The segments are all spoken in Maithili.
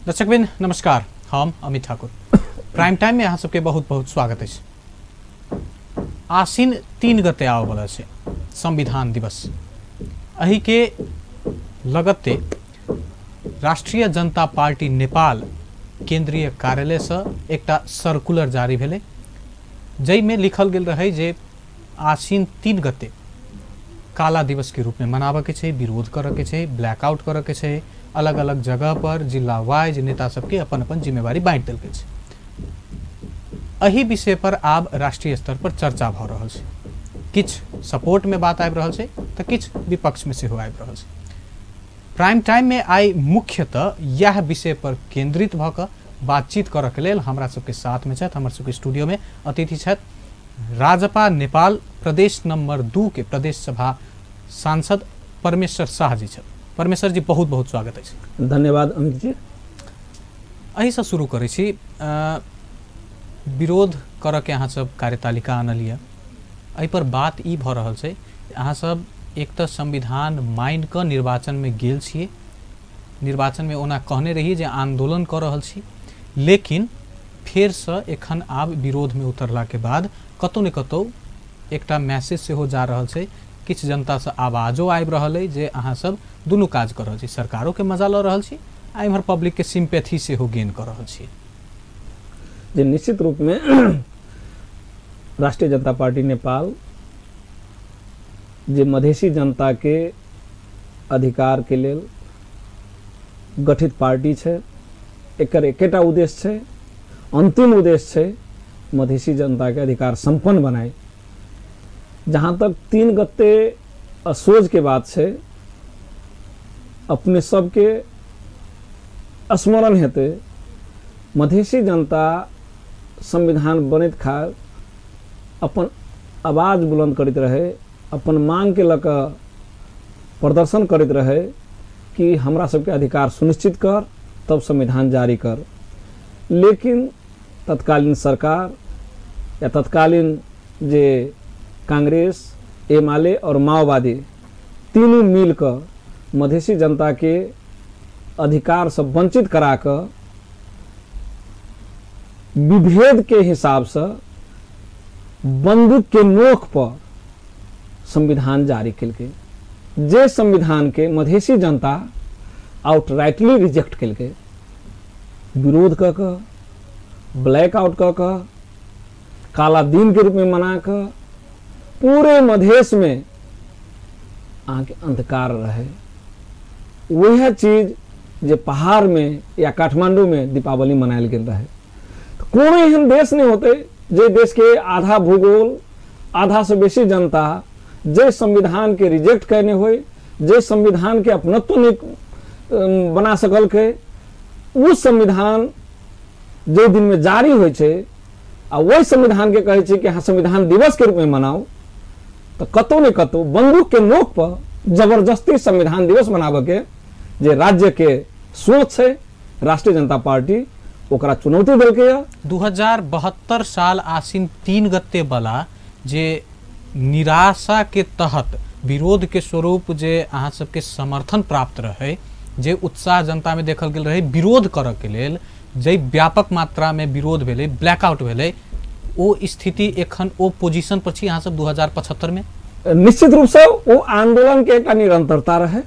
दर्शकवृंद नमस्कार, हम अमित ठाकुर। प्राइम टाइम में अहाँ सबके बहुत बहुत स्वागत अछि। आश्विन 3 गते आबयवला छै संविधान दिवस। एहि के लगते राष्ट्रीय जनता पार्टी नेपाल केंद्रीय कार्यालय से एकटा सर्कुलर जारी भेलै, जाहिमे लिखल गेल रहै जे आश्विन 3 गते काला दिवस के रूप में मनाबऽ के छै, विरोध करऽ के छै, ब्लैकआउट करऽ के छै। अलग अलग जगह पर जिला वाइज नेता सबके अपन अपन जिम्मेवारी बांटि देल गेल छै। एहि विषय पर आब राष्ट्रीय स्तर पर चर्चा भऽ रहल छै। किछु सपोर्ट में बात आबि रहल छै तऽ किछु विपक्ष में सेहो आबि रहल छै। प्राइम टाइम में आइ मुख्यतः यह विषय पर केंद्रित भऽ कऽ बातचीत करऽ के लेल हमरा सबके साथ में छथि, हमर सबके स्टूडियो में अतिथि छथि राजपा नेपाल प्रदेश नंबर 2 के प्रदेश सभा सांसद परमेश्वर शाह जी छथि। परमेश्वर जी बहुत बहुत स्वागत अछि। धन्यवाद अमित जी। एहिसँ शुरू करै छी। विरोध करऽ के अहाँ सब कार्यतालिका आनलियै, एहि पर बात ई भऽ रहल छै अहाँ सब एक तऽ संविधान मानि कऽ निर्वाचन में गेल छियै, निर्वाचन में ओना कहने रही जे आंदोलन कऽ रहल छी, लेकिन फेरसँ एखन आब विरोध में उतरला के बाद कतौ ने कतौ एकटा मैसेज सेहो जा रहल छै, किछु जनतासँ आवाजो आबि रहल अइ जे अहाँ सब दुनू काज कऽ रहल छी, सरकारोके मजा लऽ रहल छी आ इम्हर पब्लिक के सिम्पैथी सेहो गेन कऽ रहल छी। जे निश्चित रूप में राष्ट्रीय जनता पार्टी नेपाल जे मधेशी जनता के अधिकार के लेल गठित पार्टी छै, एकर एकेटा उद्देश्य छै, अंतिम उद्देश्य छै मधेशी जनता के अधिकार संपन्न बनाए। जहाँ तक 3 गते असोज के बात छै, अपने सबके स्मरण हेतै मधेशी जनता संविधान बनैत खाल अपन आवाज बुलंद करैत रहे, अपन मांग के लऽ कऽ प्रदर्शन करैत रहे कि हमरा सबके अधिकार सुनिश्चित कर तब संविधान जारी कर। लेकिन तत्कालीन सरकार या तत्कालीन जे कांग्रेस, एमाले और माओवादी तीनों मिल कऽ मधेशी जनता के अधिकार से वंचित करा कऽ विभेद के हिसाब से बंदूक के नोक पर संविधान जारी केलकै, जे संविधान के मधेशी जनता आउटराइटली रिजेक्ट केलकै, विरोध कऽ कऽ, ब्लैकआउट कऽ कऽ, काला दिन के रूप में मना कऽ पूरे मधेश में अहाँके अंधकार रहे। वह चीज जे पहाड़ में या काठमांडू में दीपावली मनायल गेल रहे। तो कोनो एहन देश नहीं होते जे देश के आधा भूगोल, आधा से बेसी जनता जे संविधान के रिजेक्ट करने होय, जे संविधान के अपनत्व नहीं बना सकल के, उ संविधान जे दिन में जारी होइ छै आ वही संविधान के कहै छै कि अहाँ संविधान दिवस के रूप में मनाउ, तो कतौ ने कतौ बंदूक के नोक पर जबरदस्ती संविधान दिवस मनाबऽ के जे राज्य के सोच छै, राष्ट्रीय जनता पार्टी ओकरा चुनौती देलकै। 2072 साल आश्विन 3 गते वाला जे निराशा के तहत विरोध के स्वरूप जे अहाँ सबके समर्थन प्राप्त रहे, जे उत्साह जनता में देखल गेल रहे विरोध करऽ के लेल, जे व्यापक मात्रा में विरोध भेलै, ब्लैकआउट भेलै, ओ स्थिति एखन ओ पोजीशन पर छी अहाँ सब 2075 में? निश्चित रूप से वो आंदोलन के एक निरंतरता रहे।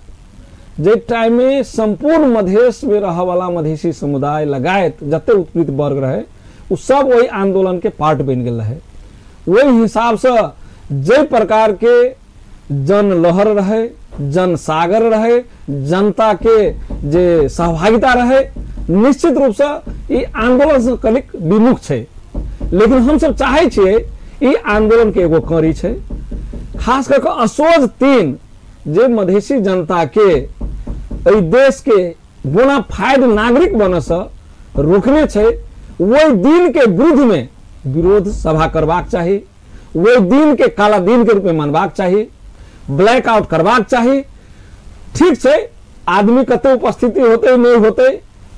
जे टाइम में संपूर्ण मधेश में रह वाला मधेशी समुदाय लगायत जते उत्पीड़ित वर्ग रहे वो सब वही आंदोलन के पार्ट बन गेल रहे। वही हिसाब से जे प्रकार के जन लहर रहे, जन सागर रहे, जनता के जे सहभागिता रहे, निश्चित रूप से ई आंदोलन से कनिक विमुख छै। लेकिन हम सब चाहे छियै ई आंदोलन के एगो कड़ी छै, खास कर के असोज 3 जे मधेशी जनता के एहि देश के बोनाफाइड नागरिक बनऽ से रोकने छै, ओहि दिन के विरुद्ध में विरोध सभा करबाक चाही, ओहि दिन के काला दिन के रूप में मनबाक चाही, ब्लैकआउट करबाक चाही। ठीक छै, आदमी कते उपस्थिति होते नहीं होते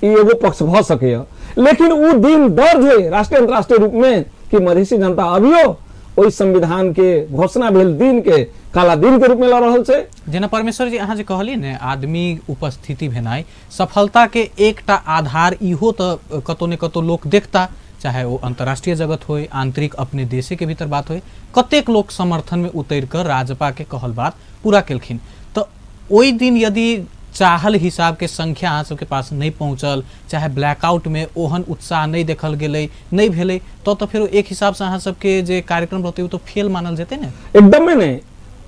ई एगो पक्ष भऽ सकैए, लेकिन उ दिन दर्ज है राष्ट्रीय अंतर्राष्ट्रीय रूप में कि मधेशी जनता अभियो ओहि संविधान के घोषणा भेल दिन के काला दिन के रूप में ल रहल छै। जेना परमेश्वर जी अहाँ जे कहलियै ने, आदमी उपस्थिति भेनाइ सफलता के एकटा आधार, इहो तऽ कतौ ने कतौ लोक देखता, चाहे वो अंतर्राष्ट्रीय जगत होय, आंतरिक अपने देशे के भीतर बात होय, कतेक लोक समर्थन में उतर कर राजपा के कहल बात पूरा केलखिन। तो ओहि दिन यदि चाहल हिसाब के संख्या अहाँ सबके पास नहीं पहुँचल, चाहे ब्लैकआउट में ओहन उत्साह नहीं देखल गेलै, नहीं भेलै, तो फेर एक हिसाब से अहाँ सबके जे कार्यक्रम रहतै ओ तो फेल मानल जेतै ने। एकदमे नहीं।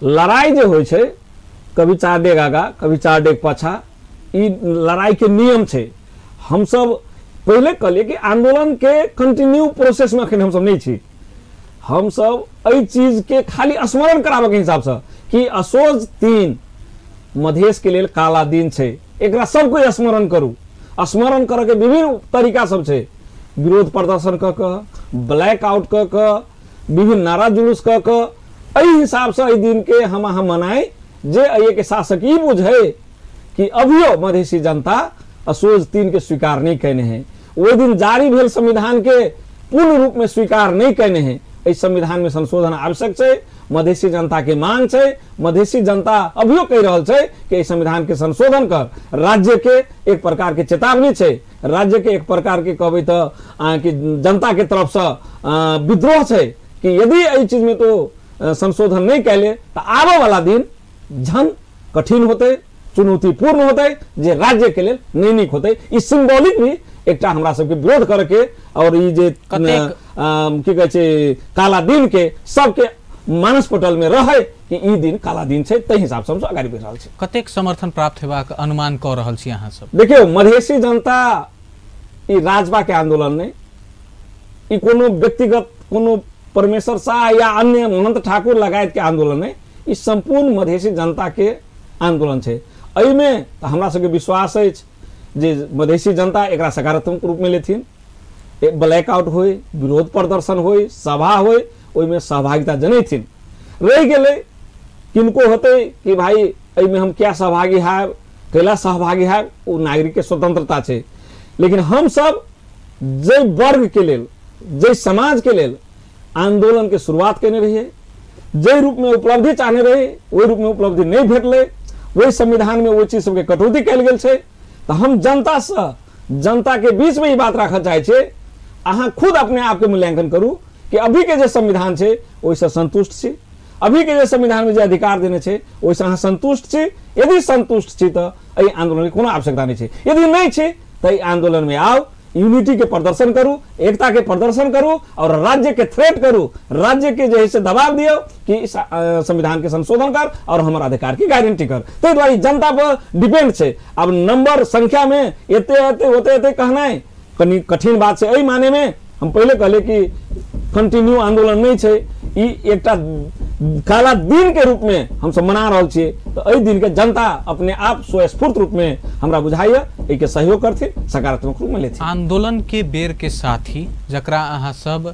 लड़ाई जे होइ छै, कभी 4 डेग आगा कभी 4 डेग पाछा, ई लड़ाई के नियम छै। हमसब पहले कहलिए कि आंदोलन के कंटिन्यू प्रोसेस में अखन हमसब नहीं छी। हमसब एहि चीज के खाली स्मरण कराबे के हिसाब से कि असोज 3 मधेश के लेल काला दिन छै, एकरा सब कोई स्मरण करू। स्मरण करे के विभिन्न तरीका सब छै, विरोध प्रदर्शन क के, ब्लैक आउट क के, विभिन्न नारा जुलूस क के, एहि हिसाब से एहि दिन के हम अहाँ मनाए जे एहि के शासक ई बुझे कि अभियो मधेशी जनता असोज 3 के स्वीकार नहीं कयने है, ओहि दिन जारी भेल संविधान के पूर्ण रूप में स्वीकार नहीं कयने है। एहि संविधान में संशोधन आवश्यक छै, मधेशी जनता के मांग छै। मधेशी जनता अभियो कहि रहल छै कि एहि संविधान के संशोधन कर राज्य के एक प्रकार के चेतावनी छै, राज्य के एक प्रकार के कहबै तऽ अहाँके जनता के तरफ से विद्रोह छै कि यदि एहि चीज में तो संशोधन नहीं कैले तो आबे वाला दिन झन कठिन होते, चुनौतीपूर्ण होते, जे राज्य के लेल नहीं नीक होते। ई सिंबॉलिक भी एकटा हमरा सबके विरोध करके और ई जे की कहै छै काला दिन के सबके मानस पटल में रहे कि ई दिन काला दिन छै, ताहि हिसाब से हमसब अगाडि बढ़ि रहल छी। कतेक समर्थन प्राप्त हेबाक अनुमान कऽ रहल छी अहाँ सब? देखियौ, मधेशी जनता ई राजपा के आंदोलन नहि, ई कोनो व्यक्तिगत कोनो परमेश्वर शाह या अन्य महंत ठाकुर लगायत के आंदोलन नहि, ई संपूर्ण मधेशी जनता के आंदोलन छै। एहिमे तऽ हमरा सबके विश्वास अछि जे मधेशी जनता एकरा सकारात्मक रूप में लेथिन। ब्लैकआउट होय, विरोध प्रदर्शन होय, सभा होय, ओहिमे सहभागिता जनैथिन। रहि गेलै किनको होतै कि भाई एहिमे हम क्या सहभागी हैब, कैला सहभागी हैब, ओ नागरिक के स्वतंत्रता छै। लेकिन हमसब जाहि वर्ग के लेल, जाहि समाज के लेल आंदोलन के शुरुआत केने रहियै, जाहि रूप में उपलब्धि चाहने रही ओहि रूप में उपलब्धि नहीं भेटलै, ओहि संविधान में ओहि चीज सबके कटौती कयल गेल छै। तऽ हम जनता से, जनता के बीच में ई बात राखऽ चाहै छियै, अहाँ खुद अपने आप के मूल्यांकन करू कि अभी के जे संविधान छै ओहिसँ संतुष्ट छी, अभी के जे संविधान में जे अधिकार देने छै ओहिसँ अहाँ संतुष्ट छी। यदि संतुष्ट छी तऽ एहि आंदोलन के कोनो आवश्यकता नहीं छै, यदि नहीं छै तऽ एहि आंदोलन में आउ, यूनिटी के प्रदर्शन करू, एकता के प्रदर्शन करू और राज्य के थ्रेट करू, राज्य के जे है से दबाव दियौ कि संविधान के संशोधन कर और हमर अधिकार की गारंटी कर। ताहि दुआरे जनता पर डिपेंड छै। अब नंबर संख्या में एते एते ओते एते कहनाइ कनि कठिन बात छै। एहि माने में हम पहिले कहले कि कंटिन्यू आंदोलन नहीं छै, ई एकटा काला दिन के रूप में हम सब मना रहल छियै। तऽ एहि दिन के जनता अपने आप स्वस्फूर्त रूप में हमरा बुझाइए एहिके सहयोग करथिन, सकारात्मक रूप में लेथिन। आंदोलन के बेर के साथ ही जकरा अहाँ सब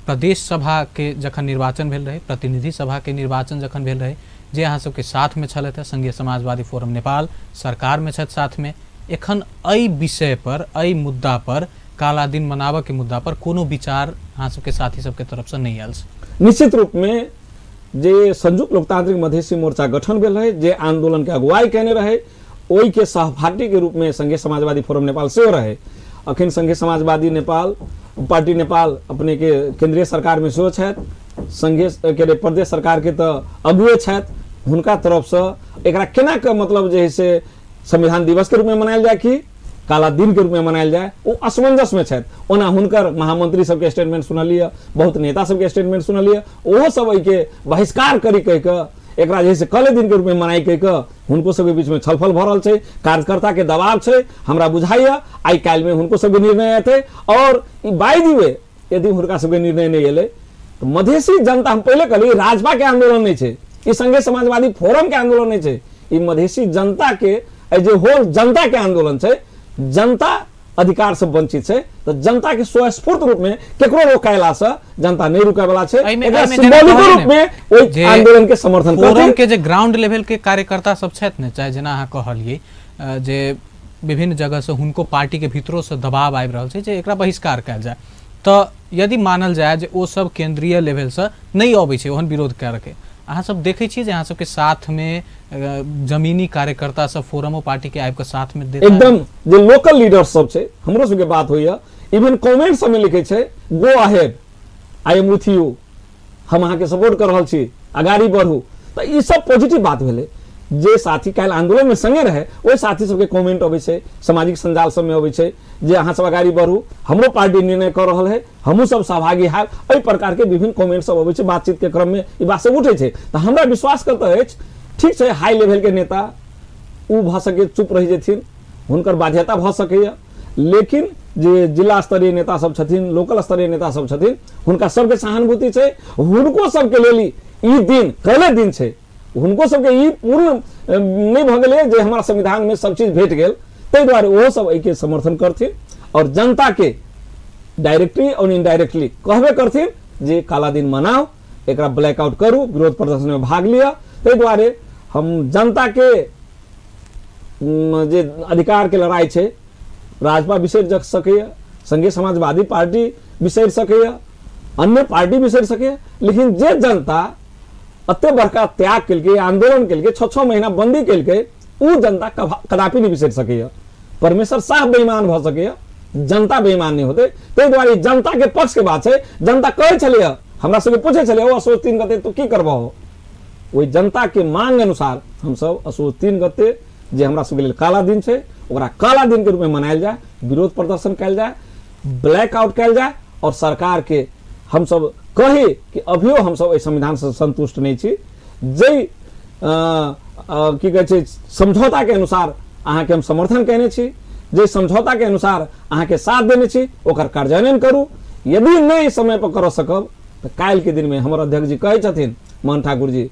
प्रदेश सभा के जखन निर्वाचन भेल रहे, प्रतिनिधि सभा के निर्वाचन जखन भेल रहे, जे अहाँ सबके साथ में छलथि है, संघीय समाजवादी फोरम नेपाल सरकार में छथि साथ में, एखन एहि विषय पर, एहि मुद्दा पर, काला दिन मनाबऽ के मुद्दा पर कोनो विचार अहाँ सबके साथी सबके तरफ से नहीं आयल? निश्चित रूप में जे संयुक्त लोकतांत्रिक मधेशी मोर्चा गठन भेल रहे, जे आंदोलन के अगुवाई केने रहे, ओहि के सहभागी के रूप में संघीय समाजवादी फोरम नेपाल सेहो रहे। अखन संघीय समाजवादी नेपाल पार्टी नेपाल अपने के केंद्रीय सरकार में सेहो छथि, संघीय के प्रदेश सरकार के तऽ अगुए छथि। हुनका तरफ से एकरा केना के मतलब जे है से संविधान दिवस के रूप में मनायल जाय कि काला दिन के रूप में मनायल जाय, ओ असमंजस में छथि। ओना हुनकर महामंत्री सबके स्टेटमेंट सुनलियै, बहुत नेता सबके स्टेटमेंट सुनलियै, ओहो सब एहिके बहिष्कार करी कहि कऽ एकरा जे से काले दिन के रूप में मनाई कहि कऽ हुनको सबके बीच में छलफल भऽ रहल छै, कार्यकर्ता के दबाव छै। हमरा बुझाइए आइ काल्हि में हुनको सबके निर्णय एतै। और बाय the way यदि हुनका सबके निर्णय नहि एलै तऽ मधेशी जनता, हम पहिले कहलियै राजपा के आंदोलन नहि छै, ई संघीय समाजवादी फोरम के आंदोलन नहि छै, ई मधेशी जनता के जे होल जनता के आंदोलन छै। जनता अधिकार से वंचित छै तऽ जनता के स्वस्फूर्त रूप में केकरो रोकैला से जनता नहीं रुकै वाला छै। एकरा सिंबॉलिक रूप में ओहि आंदोलन के समर्थन फोरम के जे ग्राउंड लेवल के कार्यकर्ता सब छथि ने, चाहे जेना अहाँ कहलियै जे विभिन्न जगह से हुनको पार्टी के भीतरो से दबाव आबि रहल छै जे एकरा बहिष्कार कयल जाय, तऽ यदि मानल जाय जे ओ सब केंद्रीय लेवल से नहीं अबै छै ओहन विरोध करके, अहाँ सब देखै छियै जे अहाँ सबके साथ में जमीनी कार्यकर्ता सब फोरमो पार्टी के आबि के साथ में देता? एकदम जे लोकल लीडर सब छै हमरो सबके बात होइया, इवन कमेंट सब में लिखै छै go ahead I am with you, हम अहाँके सपोर्ट कर रहल छी, अगाड़ी बढ़ू। तऽ ई सब पॉजिटिव बात भेलै। जे साथी काल्हि आंदोलन में संगे रहे ओहि साथी सबके कमेंट अबै छै, सामाजिक संजाल सबमे अबै छै जे अहाँ सब अगाड़ी बढ़ू, हमरो पार्टी निर्णय कर रहल है, हमहूँ सब सहभागी हैब, एहि प्रकार के विभिन्न कमेंट सब अबै छै। बातचीत के क्रम में ई बात सब उठै छै। तऽ हमरा विश्वास कतऽ अछि, ठीक छै हाई लेवल के नेता उ भऽ सके चुप रहि जेथिन, हुनकर बाध्यता भऽ सकैया, लेकिन जे जिला स्तरीय नेता सब छथिन, लोकल स्तरीय नेता सब छथिन, हुनका सबके सहानुभूति छै, हुनको सबके लेल ई दिन काल्हि दिन छै, हुनको सबके ई पूर्ण नहि भऽ गेलै जे हमरा संविधान में सब चीज भेट गेल, ताहि दुआरे ओहो सब एहिके समर्थन करथिन और जनता के डायरेक्टली और इनडायरेक्टली कहबे करथिन जे काला दिन मनाओ, एकरा ब्लैकआउट करू, विरोध प्रदर्शन में भाग लिअ। ताहि दुआरे हम जनता के जे अधिकार के लड़ाई छै राजपा बिसरि सकैया, संघीय समाजवादी पार्टी बिसरि सकैया, अन्य पार्टी बिसरि सकैया, लेकिन जे जनता अते बड़का त्याग केलकै, आंदोलन केलकै, 6-6 महीना बंदी केलकै, उ जनता कदापि नहीं बिसरि सकैया। परमेश्वर साफ बेईमान भऽ सकैया, जनता बेईमान नहीं होते। ताहि दुआरे जनता के पक्ष के बात छै। जनता कहै छलैया, हमरा सबके पूछै छलैया ओ असोज 3 गते तू की करबहो, ओहि जनता के मांग अनुसार हमसब असोज 3 गते जे हमरा सबके लेल काला दिन छै ओकरा काला दिन के रूप में मनायल जाय, विरोध प्रदर्शन कयल जाय, ब्लैकआउट कयल जाय और सरकार के हमसब कही कि अभियो हमसब एहि संविधान से संतुष्ट नहीं छी, जे की कहै छै समझौता के अनुसार अहाँके हम समर्थन कयने छी, जे समझौता के अनुसार अहाँके साथ देने छी ओकर कार्यान्वयन करू। यदि नहीं समय पर कर सकब तऽ काल्हि के दिन में हमर अध्यक्ष जी कहै छथिन मोहन ठाकुर जी,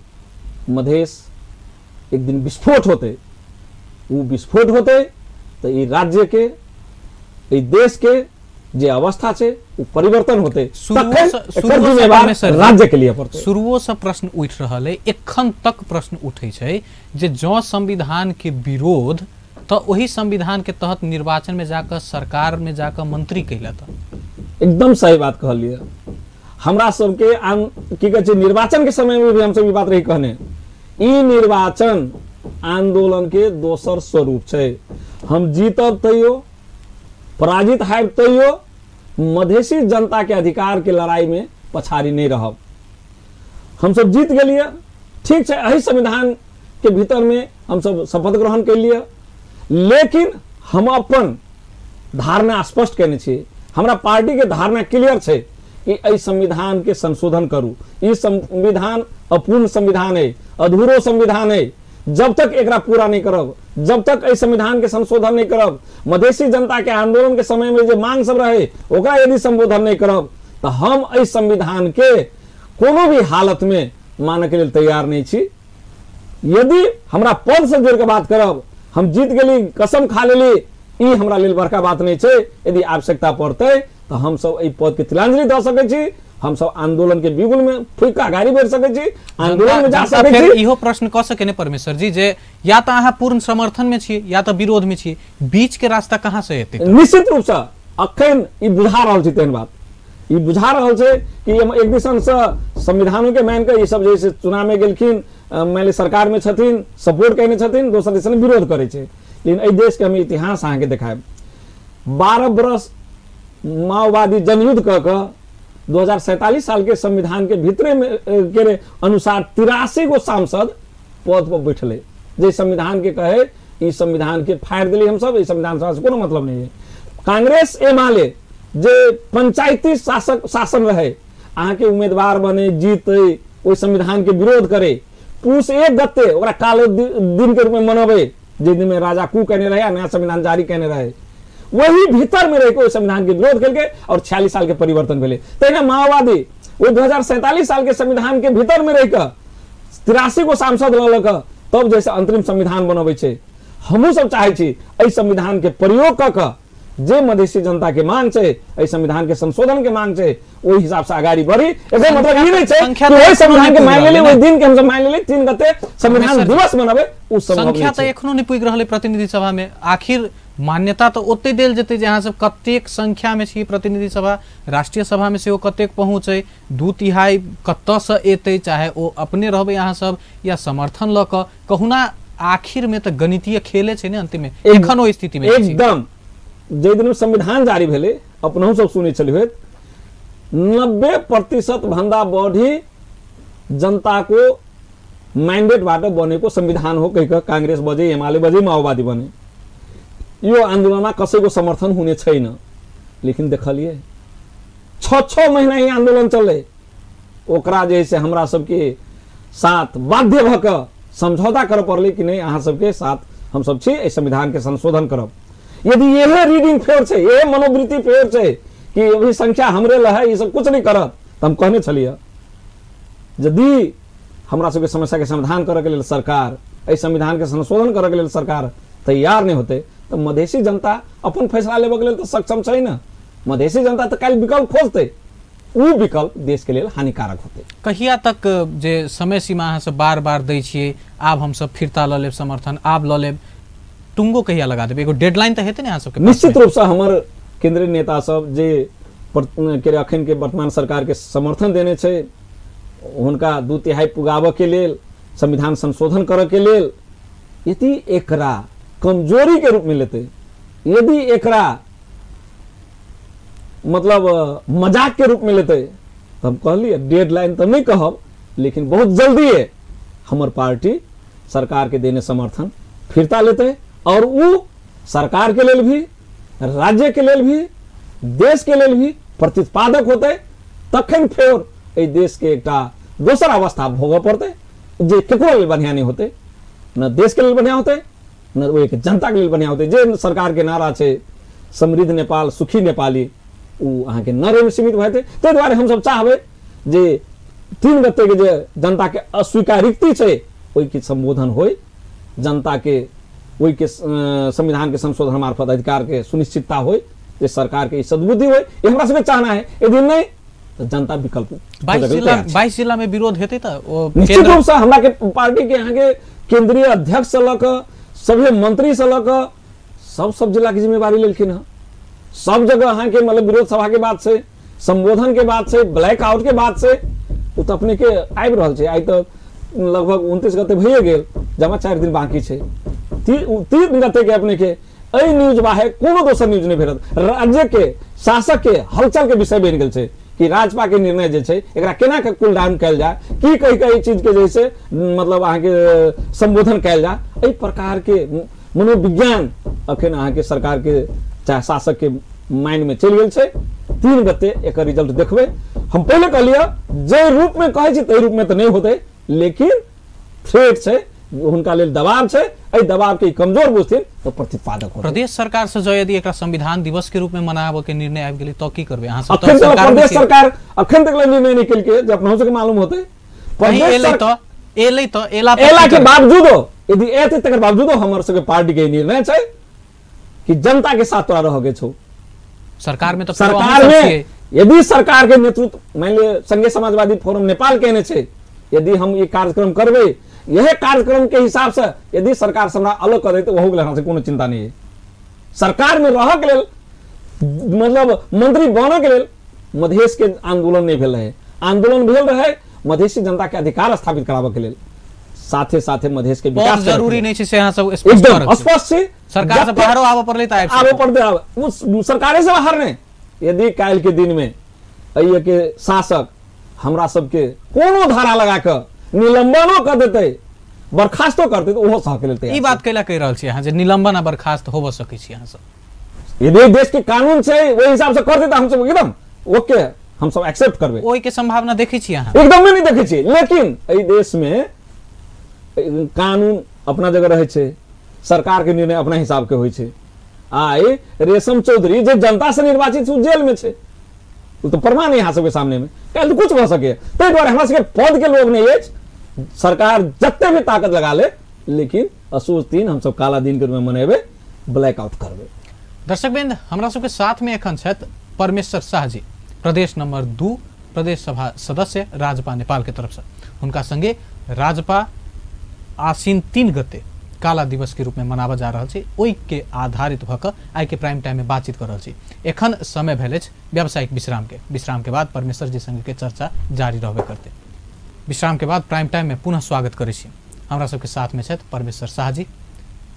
मधेश एक दिन विस्फोट होते, उ विस्फोट होते तऽ ई राज्य के ई देश के जे अवस्था छै उ परिवर्तन होते, राज्य के लिए पड़तै। शुरुओ से प्रश्न उठि रहल है, एखन तक प्रश्न उठै छै जे जँ संविधान के विरोध तऽ ओही संविधान के तहत निर्वाचन में जाकर सरकार में जाकर मंत्री कैला। तऽ एकदम सही बात कहलियै। हमरा सबके की कहै छै निर्वाचन के समय में भी हमसब ई बात रही कहने, ई निर्वाचन आंदोलन के दोसर स्वरूप छै। हम जीतब तैयो, पराजित हैब तैयो, मधेसी जनता के अधिकार के लड़ाई में पछाड़ी नहीं रहब। हमसब जीत गेलियै, ठीक छै, एहि संविधान के भीतर में हमसब शपथ ग्रहण केलियै, लेकिन हम अपन धारणा स्पष्ट केने छी, हमरा पार्टी के धारणा क्लियर छै कि एहि संविधान के संशोधन करू। ई संविधान अपूर्ण संविधान है, अधूरो संविधान है, जब तक एकरा पूरा नहीं करब, जब तक एहि संविधान के संशोधन नहीं करब, मधेसी जनता के आंदोलन के समय में जे मांग सब रहे ओकरा यदि संबोधन नहीं करब तो हम एहि संविधान के कोनो भी हालत में मानय के लेल तैयार नहीं छी। यदि हमरा पद से जोड़ के बात करब, हम जीत गेली कसम खा लेली, ई हमरा लेल बड़का बात नहीं छै। यदि आवश्यकता पड़तै तो हम सब एहि पद के तिलांजलि दऽ सकै छी, हम सब आंदोलन के बिगुल में फूक के अगाड़ी बढ़ सकै छी, आंदोलन में जा सकै छी। इहो प्रश्न कऽ सकै ने परमेश्वर जी जे या तऽ अहाँ पूर्ण समर्थन में छी या तऽ विरोध में छी, बीच के रास्ता कहाँ से एतै? निश्चित रूप से अखन ई बुझा रहल छै, तेहन बात ई बुझा रहल छै कि हम एक दिसन से संविधानो के मान के ई सब जैसे चुनाव में गेलखिन, मान लिअ सरकार में छथिन, सपोर्ट कयने छथिन, दोसर दिसन विरोध करै छै। लेकिन एहि देश के हम इतिहास अहाँके देखायब, 12 बरस माओवादी जनयुद्ध कऽ कऽ 2047 साल के संविधान के भीतरे में के अनुसार 83 गो सांसद पद पर बैठले, जे संविधान के कहे ई संविधान के फाड़ि देली हमसब, ई संविधान से कोनो मतलब नहीं है। कांग्रेस एमाले जे पंचायती शासन रहे, अहाँके उम्मीदवार बने जीते, ओहि संविधान के विरोध करे, पूस 1 गते ओकरा कालो दिन के रूप में मनबै, जे दिन में राजा कू कहने रहे, नया संविधान जारी कहने रहे, वही भीतर में रह के संविधान के विरोध करके और 46 साल के परिवर्तन भेलै। तहिना माओवादी वो 2047 साल के संविधान के भीतर में रह के 83 गो सांसद लऽ कऽ तब जैसे अंतरिम संविधान बनबै छै। हमहूँ सब चाहै छी एहि संविधान के प्रयोग कऽ कऽ जे मधेसी जनता के मांग छै, एहि संविधान के संशोधन के मांग छै, ओहि हिसाब से अगाड़ी बढ़ी। एकर मतलब ई नहीं छै कि ओहि संविधान के मान लेली, ओहि दिन के हमसब मान लेली 3 गते संविधान दिवस मनाबै, उ संभव संख्या तऽ एखनो नहि पुगि रहलै प्रतिनिधि सभा में। आखिर मान्यता तऽ ओते देल जेतै जे अहाँ सब कतेक संख्या में छी प्रतिनिधि सभा, राष्ट्रीय सभा में सेहो कतेक पहुँचै, 2/3 कतऽसँ एतै, चाहे ओ अपने रहबै अहाँ सब या समर्थन लऽ कऽ, कहुना आखिर में तऽ गणितीय खेले छै ने अंतिम में। एखन ओ स्थिति में एकदम जाहि दिन संविधान जारी भेलै अपनहु सब सुनै छलियै होइत 90% भन्दा बढी जनताको म्यान्डेटबाट बनेको संविधान हो कहि कऽ कांग्रेस बजे, एमाले बजे, माओवादी बने, यो आन्दोलनमा कसैको समर्थन हुने छैन। लेकिन देखलिए 6-6 महीना ही आन्दोलन चले, ओकरा जे से हमरा सबके साथ बाध्य भऽ कऽ समझौता करऽ पड़लै कि नहि अहाँ सबके साथ हम सब छी, एहि संविधान के संशोधन करब। यदि यही रीडिंग फेर छै, यही मनोवृत्ति फेर छै कि अभी संख्या हमरे लए है, ई सब कुछ नहीं करत, तऽ हम कहने छलियै यदि हमरा सबके समस्या के समाधान करऽ के लेल सरकार, एहि संविधान के संशोधन करऽ के लेल सरकार तैयार नहीं होते तो मधेसी जनता अपन फैसला लेबऽ के लेल तऽ सक्षम छै ने। मधेसी जनता तऽ काल्हि विकल्प खोजतै, उ विकल्प देश के लेल हानिकारक होते। कहिया तक जे समय सीमा अहाँ सब बार बार दै छियै, आब हम सब फिरता लऽ लेब समर्थन, आब लऽ लेब, टुंगो कहिया लगा देबै, एगो डेडलाइन तऽ हेतै ने अहाँ सबके? निश्चित रूपसँ हमर केंद्रीय नेता सब जे के अखन के वर्तमान सरकार के समर्थन देने छै, हुनका 2/3 पुगाबऽ के लेल, संविधान संशोधन करऽ के लेल, यदि एकरा कमजोरी के रूप में लेते, यदि एकरा मतलब मजाक के रूप में लेते, तो हम कहलिए डेडलाइन तो नहीं कहब, लेकिन बहुत जल्दी है हमर पार्टी सरकार के देने समर्थन फिरता लेते और वो सरकार के लेल भी, राज्य के लेल भी, देश के लेल भी प्रतिपादक होते। तखन फेर एहि देश के एकटा दोसर अवस्था भोगऽ पड़तै जे केकरो लेल बढ़िया नहीं होते, न देश के लेल बढ़िया होते न ओहि जनता के लेल बढ़िया होते। जे सरकार के नारा छै समृद्ध नेपाल सुखी नेपाली, उ अहाँके नरेमे सीमित भऽ जेतै। ताहि दुआरे हमसब चाहबै जे 3 गते के जे जनता के अस्वीकारोक्ति छै ओहिके संबोधन होय, जनता के ओहिके संविधान के संशोधन मार्फत अधिकार के सुनिश्चितता होय, जे सरकार के सद्बुद्धि होय, ये हमरा सबके चाहना है। यदि नहीं तो जनता विकल्प 22 जिला में विरोध हेतै तऽ निश्चित रूप से हमरा के पार्टी के यहाँ के केंद्रीय अध्यक्ष से लऽ कऽ सभी मंत्री से लऽ कऽ सब सब जिला के जिम्मेवारी लेलखिन हँ। सब जगह अहाँ के मतलब विरोध सभा के बात से, संबोधन के बात से, ब्लैक आउट के बात से, ओ तऽ अपने के आबि रहल छै। आइ तऽ लगभग 29 गते भइए गेल, जमा 4 दिन बाकी छै। 3 गते के अपने के एहि न्यूज बाहे कोनो दोसर न्यूज नहीं भेटत। राज्य के शासक के हलचल के विषय बनि गेल छै कि राजपा के निर्णय जे छै एकरा केना के कूल डाउन कयल जाय, की कहि कहि चीज के जैसे मतलब अहाँ के संबोधन कयल जाय। एहि प्रकार के मनोविज्ञान अखन अहाँ के सरकार के चाहे शासक के माइंड में चलि गेल छै। 3 गते एकर रिजल्ट देखबै। हम पहिले कहलियै जे रूप में कहै छी ताहि रूप में तऽ नहि होतै, लेकिन थ्रेट छै, हुनका लेल दबाव छै, एहि दबाव के कमजोर बुझथिन तऽ प्रतिपादक होतै। प्रदेश सरकार से जो यदि एकरा संविधान दिवस के रूप में मनाबऽ के निर्णय आबि गेलै तऽ की करबै अहाँ सब? अखन तक प्रदेश सरकार अखन तक निर्णय नहि केलकै, जे अपनहु सबके मालूम होतै। एलै तऽ एला के बावजूदो यदि एतै तकर बावजूदो हमर सबके पार्टी के निर्णय छै कि जनता के साथ तोरा रहऽ के छौ। सरकार में तो सरकार में यदि सरकार के नेतृत्व मान लिअ संघीय समाजवादी फोरम नेपाल केने छै, यदि हम ये कार्यक्रम करबै, यह कार्यक्रम के हिसाब से यदि सरकार से हमरा अलग कर देते ओहू के लेल कोनो चिंता नहीं है। सरकार में रहऽ के लेल मतलब मंत्री बनऽ के लेल मधेश के आंदोलन नहीं भेल रहे, आंदोलन भेल रहे मधेसी जनता के अधिकार स्थापित कराबऽ के लेल, साथे साथे मधेश के विकास जरूरी नहीं छै से अहाँ सब एकदम स्पष्ट छै। सरकार से बाहरो आबऽ पड़लै तऽ आबऽ पड़तै, आबऽ सरकारे से बाहर नहीं। यदि काल्हि के दिन में एहि के शासक हमरा सबके कोनो धारा लगा कऽ निलंबनो कर देतै, बर्खास्तो करतै, तऽ ओहो सह के लेल तैयार। ई बात कैला कहि रहल छी अहाँ जे निलंबन आ बर्खास्त होबऽ सकै छी अहाँ सब? यदि देश के कानून छै ओहि हिसाब से करतै तऽ हमसब एकदम ओके, हमसब एक्सेप्ट करबै। ओहि के संभावना देखै छी अहाँ? एकदम नहीं देखै छी। लेकिन एहि देश में कानून अपना जगह रहै छै, सरकार के निर्णय अपना हिसाब के होइ छै। आइ रेशम चौधरी जे जनता से निर्वाचित छै जेल में छै, ओ तऽ प्रमाण यहाँ सबके सामने में, काल्हि तऽ कुछ भऽ सकैए। ताहि दुआरे हमरा सबके पद के लोभ नहीं अछि, सरकार जते भी ताकत लगा ले, लेकिन असोज 3 हमसब काला दिन के रूप में मनेबै, ब्लैक आउट करबै। दर्शकवृंद, हमरा सबके साथ में एखन छथि परमेश्वर शाह जी, प्रदेश नंबर 2 प्रदेश सभा सदस्य राजपा नेपाल के तरफ से। हुनका संगे राजपा आसीन 3 गते काला दिवस के रूप में मनाबऽ जा रहल छै, ओहि के आधारित भऽ कऽ आइ के प्राइम टाइम में बातचीत कर रहल छी। एखन समय भेल अछि व्यावसायिक विश्राम के। विश्राम के बाद परमेश्वर जी संग के चर्चा जारी रहबे करते। विश्राम के बाद प्राइम टाइम में पुनः स्वागत करै छी। हमरा सबके साथ में छथि परमेश्वर शाह जी,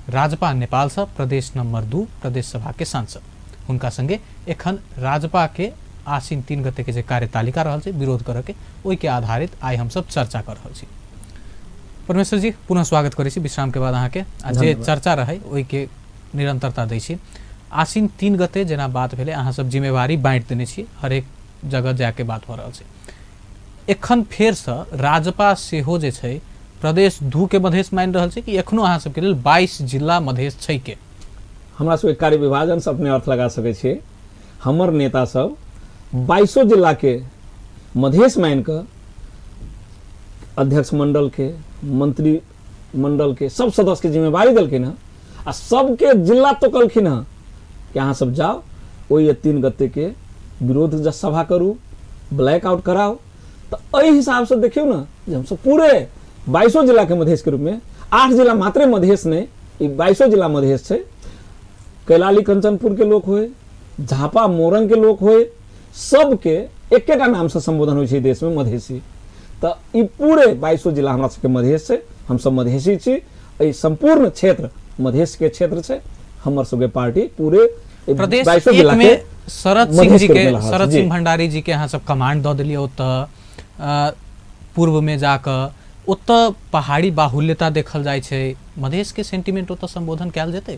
राजपा नेपाल से प्रदेश नंबर 2 प्रदेश सभा के सांसद। हुनका संगे एखन राजपा के आश्विन 3 गते के जे कार्यतालिका रहल छै विरोध करऽ के, ओहि के आधारित आइ हमसब चर्चा कर रहल छी। परमेश्वर जी पुनः स्वागत करै छी विश्राम के बाद अहाँके, आ जे चर्चा रहै ओहि के निरंतरता दै छी। आश्विन 3 गते जेना बात भेलै, अहाँ सब जिम्मेवारी बाँटि देने छी, हरेक जगह जाके बात भऽ रहल छै। एखन फेरसँ राजपा सेहो जे छै प्रदेश 2 के मधेश मानि रहल छै कि एखनो अहाँ सबके लेल 22 जिला मधेश छै के? हमरा सबके कार्य विभाजन से अपने अर्थ लगा सकै छियै। हमर नेता सब 22 जिला के मधेश मान कऽ अध्यक्ष मंडल के, मंत्री मंडल के सब सदस्य के जिम्मेवारी देलखिन हँ आ सबके जिला तो कहलखिन हँ कि अहाँ सब जाओ ओहि 3 गते के विरोध सभा करू, ब्लैक आउट कराओ। तो एहि हिसाब से देखियौ ना जे हमसब पूरे 22 जिला के मधेश के रूप में, 8 जिला मात्रे मधेश नहीं, 22 जिला मधेश है। कैलाली कंचनपुर के लोग होए, झापा मोरंग के लोग होए, सबके एकेटा नाम से संबोधन होइ छै देश में मधेसी। तो ई पूरे 22 जिला हमरा सबके मधेश छै, हम सब मधेसी छी। एहि संपूर्ण क्षेत्र मधेश के क्षेत्र छै। हमर सबके पार्टी पूरे प्रदेश 22 जिला के शरद सिंह जी के, शरद सिंह भंडारी जी के अहाँ सब कमांड दऽ देलियै। ओतऽ पूर्व में जाकऽ ओतऽ पहाड़ी बाहुल्यता देखल जाइ छै, मधेश के सेंटिमेंट ओतऽ संबोधन कयल जेतै?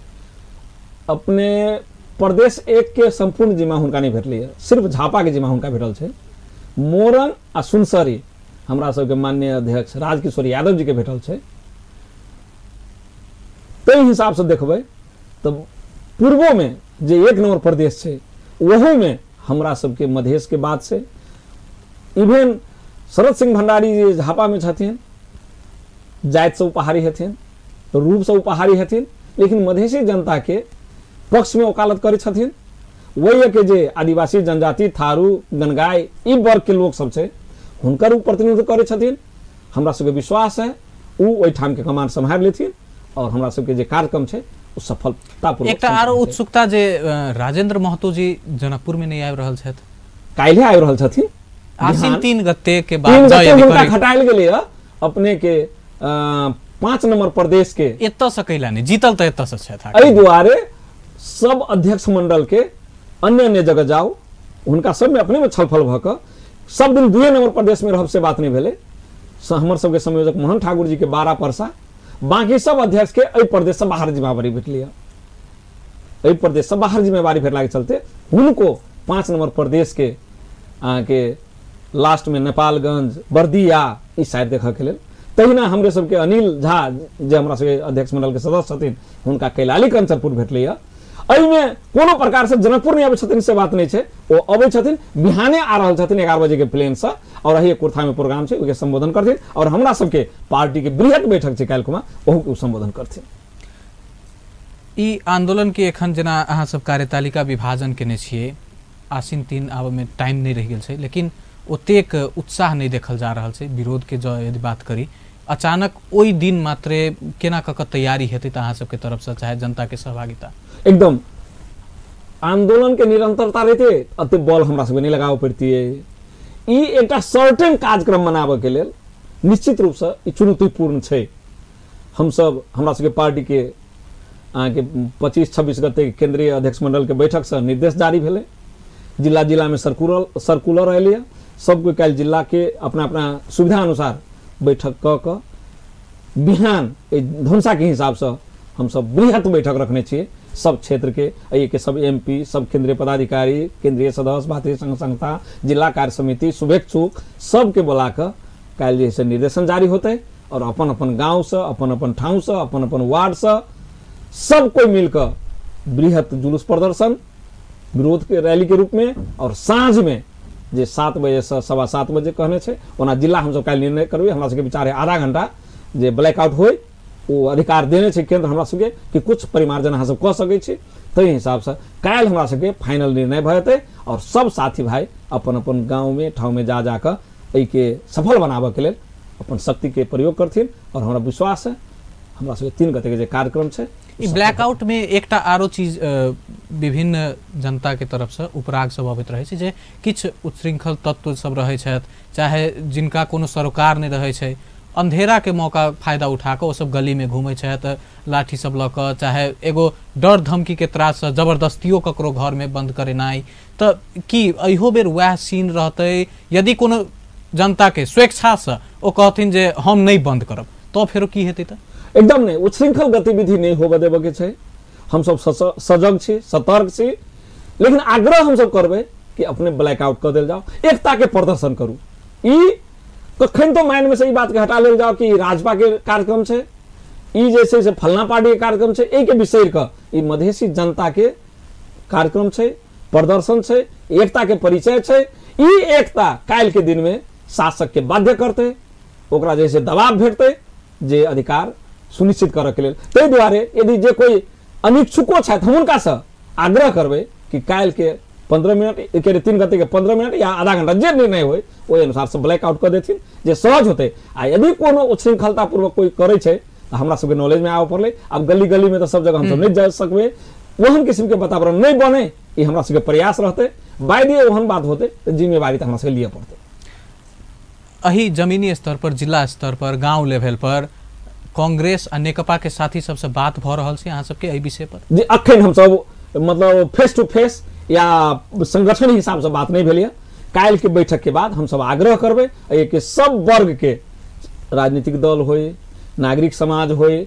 अपने प्रदेश 1 के संपूर्ण जिम्मा हुनका नहीं भेटलै, सिर्फ झापा के जिम्मा हुनका भेटल छै। मोरंग आ सुनसरी हमरा सबके माननीय अध्यक्ष राजकिशोर यादव जी के भेटल छै। ताहि हिसाब से देखबै तऽ पूर्वो में जे 1 नंबर प्रदेश छै ओहू में हमरा सबके मधेश के बात छै। इवेन शरद सिंह भंडारी जे झापा में छथिन, जाति से ओ पहाड़ी हेथिन, रूप से ओ पहाड़ी हेथिन, लेकिन मधेशी जनता के पक्ष में वकालत करै छथिन। वही के जे आदिवासी जनजाति थारू गनगाय ई वर्ग के लोग सब छै हुनकर ओ प्रतिनिधित्व करै छथिन। हमरा सबके विश्वास है ओ ओहिठाम के कमान सम्हारि लेथिन और हमरा सबके जे कार्यक्रम छै ओ सफलतापूर्वक। एकटा आरो उत्सुकता जे राजेंद्र महतो जी जनकपुर में नहीं आबि रहल छथि, काल्हि आबि रहल छथिन आश्विन 3 गते के बाद हुनका खटायल गेलै अपने के 5 नंबर प्रदेश के। एतऽ से कैला नहि जीतल तऽ एतऽ से छथि। एहि दुआरे सब अध्यक्ष मंडल के अन्य अन्य जगह जाओ, हुनका सब में अपने में छलफल भऽ कऽ सब दिन 2 नंबर प्रदेश में रहब से बात नहीं भेलै। हमर सबके संयोजक मोहन ठाकुर जी के 12 परसा, बाकी सब अध्यक्ष के एहि प्रदेश से बाहर जिम्मेवारी भेटलै। एहि प्रदेश से बाहर जिम्मेवारी भेटला के चलते हुनको 5 नंबर प्रदेश के अहाँके लास्ट में नेपालगंज बर्दिया ई साइड देखऽ के लेल। तहिना हमरे सबके अनिल झा जे हमरा सबके अध्यक्ष मंडल के सदस्य छथिन हुनका कैलाली कंचनपुर भेटलै। एहिमे कोनो प्रकार से जनकपुर नहीं आबै छथिन से बात नहीं छै, ओ अबै छथिन, बिहाने आ रहल छथिन 11 बजे के प्लेन से और एहि कुर्था में प्रोग्राम छै ओहिके संबोधन करथिन और हमरा सबके पार्टी के बृहत बैठक छै काल्हि खुमा ओहू के संबोधन करथिन। ई आंदोलन के एखन जेना अहाँ सब कार्यतालिका विभाजन केने छियै, आश्विन 3 आबऽ में टाइम नहीं रहि गेल छै, लेकिन ओतेक उत्साह नहीं देखल जा रहल छै विरोध के। जँ यदि बात करी अचानक ओहि दिन मात्रे केना कऽ कऽ तैयारी हेतै तऽ अहाँ सबके तरफसँ, चाहे जनता के सहभागिता? एकदम आंदोलन के निरंतरता रहते अते बल हमरा सबके नहीं लगाबऽ पड़तियै। ई एकटा सर्टेन कार्यक्रम मनाबऽ के लेल निश्चित रूपसँ ई चुनौतीपूर्ण छै। हमसब हमरा सबके पार्टी के अहाँके 25-26 गते केंद्रीय अध्यक्ष मंडल के बैठकसँ निर्देश जारी भेलै, जिला जिला में सर्कुलर अयलै, सब कोइ काल्हि जिला के अपना अपना सुविधा अनुसार बैठक कऽ कऽ बिहान एहि धनुषाके हिसाबसँ हमसब बृहत बैठक रखने छियै। सब क्षेत्र के एहिके सब एमपी, सब केंद्रीय पदाधिकारी, केंद्रीय सदस्य, भारतीय संघ संस्था, जिला कार्य समिति, शुभेच्छुक सबके बोला कऽ काल्हि जे से निर्देशन जारी होतै और अपन अपन गाँवसँ, अपन अपन ठाउँसँ, अपन अपन वार्डसँ सब कोइ मिलकऽ बृहत जुलूस प्रदर्शन विरोध के रैली के रूप में और साँझ में जे 7 बजे से 7:15 बजे कहने छै। ओना जिला हमसब काल्हि निर्णय करबै, हमरा सबके विचार है आधा घंटा जे ब्लैकआउट होय ओ अधिकार देने छै केंद्र हमरा सबके कि कुछ परिमार्जन अहाँ सब कऽ सकै छी, ताहि हिसाबसँ काल्हि हमरा सबके फाइनल निर्णय भऽ जेतै और सब साथी भाई अपन अपन गाँवमे ठाउँमे जा जा कऽ एहिके सफल बनाबऽके लेल अपन शक्तिके प्रयोग करथिन और हमरा विश्वास है हमरा सबके 3 गते के जे कार्यक्रम छै। ई ब्लैकआउट में एकटा आरो चीज विभिन्न जनता के तरफ से उपराग सब अबैत रहै छै जे किछु उच्छृंखल तत्व सब रहै छथि, चाहे जिनका कोनो सरोकार नहि रहै छै, अंधेरा के मौका फायदा उठा कऽ ओ सब गली में घूमै छथि लाठी सब लऽ कऽ, चाहे एगो डर धमकी के त्रास से जबरदस्तियो ककरो घर में बंद करेनाइ। तऽ की एहो बेर वएह सीन रहतै? यदि कोनो जनता के स्वेच्छा से ओ कहथिन जे हम नहीं बंद करब तो फेरो की हेतै? तऽ एकदम नहीं, उच्छृंखल गतिविधि नहीं होबऽ देबऽ के छै। हमसब सजग छी, सतर्क छी, लेकिन आग्रह हमसब करबै कि अपने ब्लैकआउट कऽ देल जाओ, एकता के प्रदर्शन करू। ई कखन तो माइंड में से ई बात के हटा लेल जाओ कि राजपा के कार्यक्रम छै, ई जे छै से फलना पार्टी के कार्यक्रम छै, एहि के बिसरि कऽ ई मधेसी जनता के कार्यक्रम छै, प्रदर्शन छै, एकता के परिचय छै। ई एकता काल्हि के दिन में शासक के बाध्य करतै, ओकरा जे छै दबाव भेटतै जे अधिकार सुनिश्चित करऽ के लेल। ताहि दुआरे यदि जे कोई अनिच्छुको छथि, हम हुनकासँ आग्रह करबै कि काल्हि के 15 मिनट के 3 गते के 15 मिनट या आधा घंटा जे निर्णय होय ओहि अनुसार से ब्लैकआउट कऽ देथिन, जे सहज होतै। आ यदि कोनो उच्छृंखलतापूर्वक कोई करै छै तऽ हमरा सबके नॉलेजमे आबऽ पड़लै। आब गली गली में तऽ सब जगह हमसब नहि जा सकबै, ओहन किस्मके वातावरण नहि बने, ई हमरा सबके प्रयास रहतै। बाय the ओहन बात होतै तऽ जिम्मेवारी तऽ हमरा सबके लिअ पड़तै। एहि जमीनी स्तर पर, जिला स्तर पर, गाँव लेवल पर कांग्रेस आ नेकपा के साथी सबसे बात भऽ रहल छै अहाँ सबके एहि विषय पर? जे अखन हमसब मतलब फेस टू फेस या संगठन हिसाब से बात नहीं भेल। काल्हि के बैठक के बाद हमसब आग्रह करबै एहि सब वर्ग के, राजनीतिक दल होय, नागरिक समाज होय,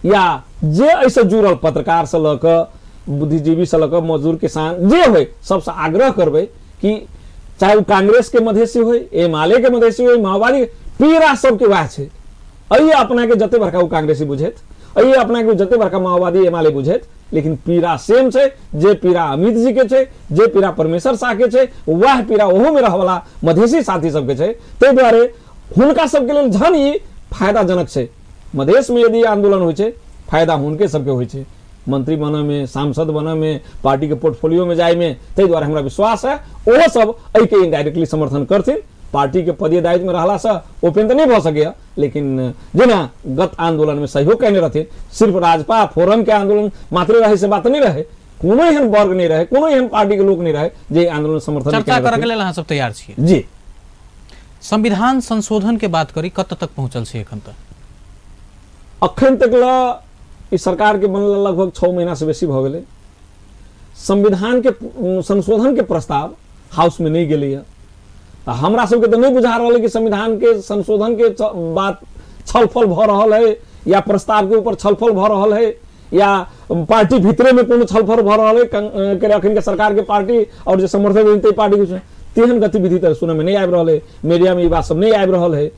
या जे एहिसँ जुड़ल पत्रकार से लऽ कऽ बुद्धिजीवी से लऽ कऽ मजदूर किसान जे होय, सबसँ आग्रह करबै कि चाहे ओ कांग्रेस के मधेसी होय, एमाले के मधेसी होय, माओवादी, पीड़ा सबके वएह छै। एहि अपना के जते बड़का ओ कांग्रेसी बुझैत, एहि अपना के जते बड़का माओवादी एमाले बुझैत, लेकिन पीड़ा सेम छै। जे पीड़ा अमित जी के छै, जे पीड़ा परमेश्वर शाह के छै, वएह पीड़ा ओहो में रहवला मधेसी साथी सबके छै। ताहि दुआरे हुनका सबके लेल झन ई फायदाजनक छै। मधेश में यदि आंदोलन होइ छै, फायदा हुनके सबके होइ छै, मंत्री बनऽ में, सांसद बनऽ में, पार्टी के पोर्टफोलियो में जाय में। ताहि दुआरे हमरा विश्वास है ओहो सब एहिके इनडायरेक्टली समर्थन करथिन। पार्टी के पदीय दायित्व में रहला से ओपन तो नहीं भऽ सकैया, लेकिन जेना गत आंदोलन में सहयोग कयने रहथिन, सिर्फ राजपा फोरम के आंदोलन मात्र रहे से बात नहीं रहे, कोनो एहन वर्ग नहीं रहे, कोनो एहन पार्टी के लोग नहीं रहे जे आंदोलन समर्थन चर्चा करऽ के लेल अहाँ सब तैयार छी? जी। संविधान संशोधन के बात करी, कत तक पहुंचल छै एखन तक? अखन तक ल ई सरकार के बनल लगभग 6 महीना से बेसी भऽ गेलै। संविधान के संशोधन के प्रस्ताव हाउस में नहीं गेलैया। तऽ हमरा सबके तऽ नहीं बुझा रहल है कि संविधान के संशोधन के बात छलफल भऽ रहल है, या प्रस्ताव के ऊपर छलफल भऽ रहल है, या पार्टी भीतरे में कोनो छलफल भऽ रहल है अखन के सरकार के पार्टी और जे समर्थक ताहि पार्टी के, तेहन गतिविधि तऽ सुनय में नहीं आबि रहल है, मीडिया में ई बात सब नहीं आबि रहल है।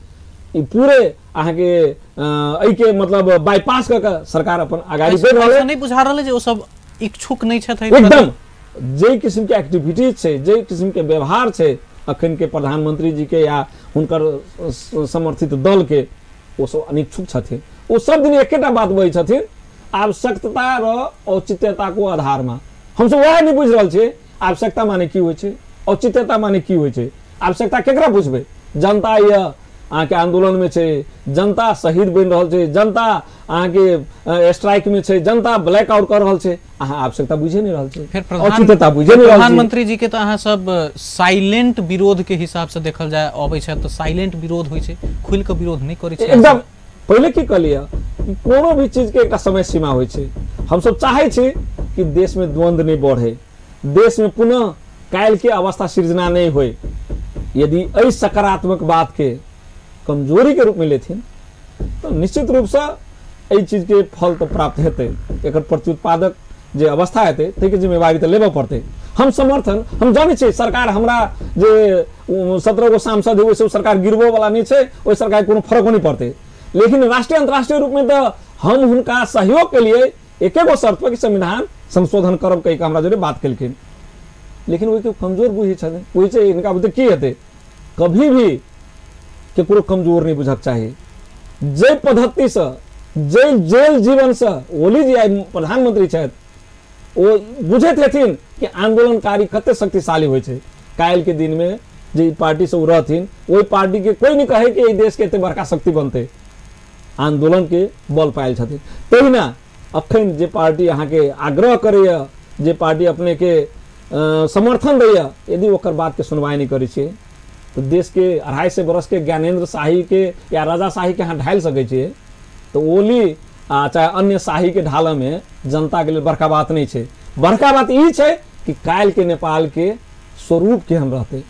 ई पूरे अहाँके एहिके मतलब बाईपास कऽ के सरकार अपन अगाडि बढ़ि रहल है। नहीं बुझा रहल है जे ओ सब इच्छुक नहीं छथि एकदम। जे किस्म के एक्टिविटीज छै, जे किस्म के व्यवहार छै अखन के प्रधानमंत्री जी के या हुनकर समर्थित दल के, ओ सब अनिच्छुक छथिन। ओ सब दिन एकेटा बात बजै छथिन, आवश्यकता र औचित्यता को आधार में। हमसब वएह नहीं बुझि रहल छियै आवश्यकता माने की होइ छै, औचित्यता माने की होइ छै। आवश्यकता केकरा बुझबै? जनता यऽ अहाँके आंदोलन में छै, जनता शहीद बनि रहल छै, जनता अहाँके स्ट्राइक में छै, जनता ब्लैकआउट कर रहल छै, अहाँ आवश्यकता बुझे नहीं रहल छै, फिर औचित्यता बुझे नहीं रहल। प्रधानमंत्री जी के तऽ अहाँ सब साइलेंट विरोध के हिसाब से देखल जाय अबै छै तऽ साइलेंट विरोध होइ छै, खुलि कऽ विरोध नहीं करै छै एकदम। पहिले की कहलियै कि कोनो भी चीज के एकटा समय सीमा होइ छै। हमसब चाहै छी कि देश में द्वंद्व नहीं बढ़े, देश में पुनः काल्हि के अवस्था सृजना नहीं होय। यदि एहि सकारात्मक बात के कमजोरी के रूप में लेथिन तो निश्चित रूप से एहि चीज के फल तो प्राप्त हेतै, एकर प्रत्युत्पादक जे अवस्था हेतै ताहिके जिम्मेवारी तऽ लेबऽ पड़तै। हम समर्थन, हम जानै छियै सरकार हमरा जे 17 गो सांसद है ओहिसँ सरकार गिरबो वाला नहीं छै, ओहि सरकार कोनो फर्को नहीं पड़तै, लेकिन राष्ट्रीय अंतर्राष्ट्रीय रूप में तऽ हम हुनका सहयोग के लिए एके गो शर्त पर कि संविधान संशोधन करब कहि कऽ हमरा जोरे बात केलखिन, लेकिन ओहिके कमजोर बुझै छथिन, बुझै छै हिनका बुझते की हेतै। कभी भी केकरो कमजोर नहीं बुझक चाही। जे पद्धतिसँ जे जेल जीवनसँ ओली जी आइ प्रधानमंत्री छथि, ओ बुझैत हेथिन कि आंदोलनकारी कते शक्तिशाली होइ छै। काल्हि के दिन में जे पार्टी से ओ रहथिन ओहि पार्टी के कोई नहीं कहे कि एहि देश के एते बड़का शक्ति बनतै। आंदोलन के बल पायल छथिन। तहिना अखन जे पार्टी अहाँके आग्रह करैए, जे पार्टी अपने के समर्थन दैए, यदि ओकर बात के सुनवाई नहीं करै छियै तो देश के 250 बरस के ज्ञानेन्द्र शाही के या राजा शाही के अहाँ ढालि सकै छियै तो ओली आ चाहे अन्य शाही के ढालऽ में जनता के लेल बड़का बात नहीं छै। बड़का बात ई छै कि काल्हि के नेपाल के स्वरूप केहन रहतै,